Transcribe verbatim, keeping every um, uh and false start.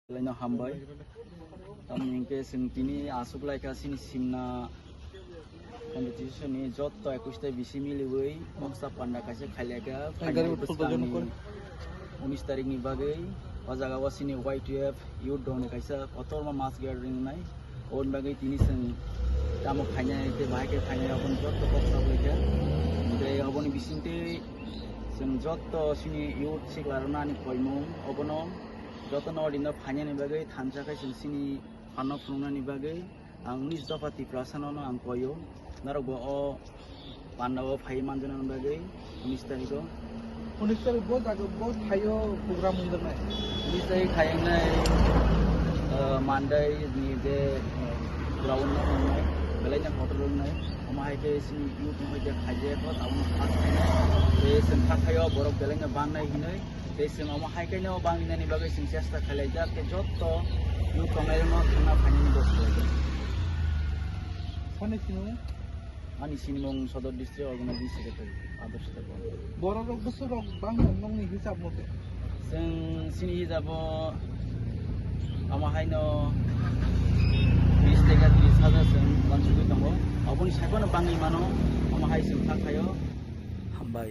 Belai no hambai. Tamni hwnkhe chwng tini aswk laikha chini simna competition ni jotto ekwis ta bisi miliwi moksa panda kaisa khailaikha. Gari Final utput bwskangni bwjak nukho. Unis tarik ni bagwi o jaga o chini Y twelve youth dong ni kaisa kotorma mass gathering wngnai. Oboni bagwi tini chwng tamo khainai tei bahai khe khainai oboni jotto kok sabaikha. Tei oboni bisingtwi chwng jotto chini youth sikla rwna ani koimung obono jotono o dino phainani bagwi thansa khe chwng chini phanno phunuknani bagwi ang unis dopha Tiprasano no ang koio. Norok bo o panda o phaiwi manjana bagwi unis tarikh o. Unis tarikh bo jaga bo phaio program wngjaknai. Unis tarikh khainai, uh, Monday ni je, uh, ground no wngnai, belai no kotor wngnai. Omo hai khe chini youth no hai khe khaijak o, tabuk no first time. Tei chwng kha khaio borok belai no bangnai hinwi. Tei chwng omo hai khe no bangni nani bagwi chwng chesta khlaijak, tei jotto youth tongnai rokno thangna phainani bo khlaijak. Sani sini? Ani sinimung Sodor District Organizing Secretary, Adarsh Debbarma. Borok rok bwswk rok bangma nokni hisab mote? Chwng sini hisabo omo haino bis theka tris hajar chwng uansugwi tongo. Oboni saiphano bangwi mano, omo hai chwng kha khaio. Hambai.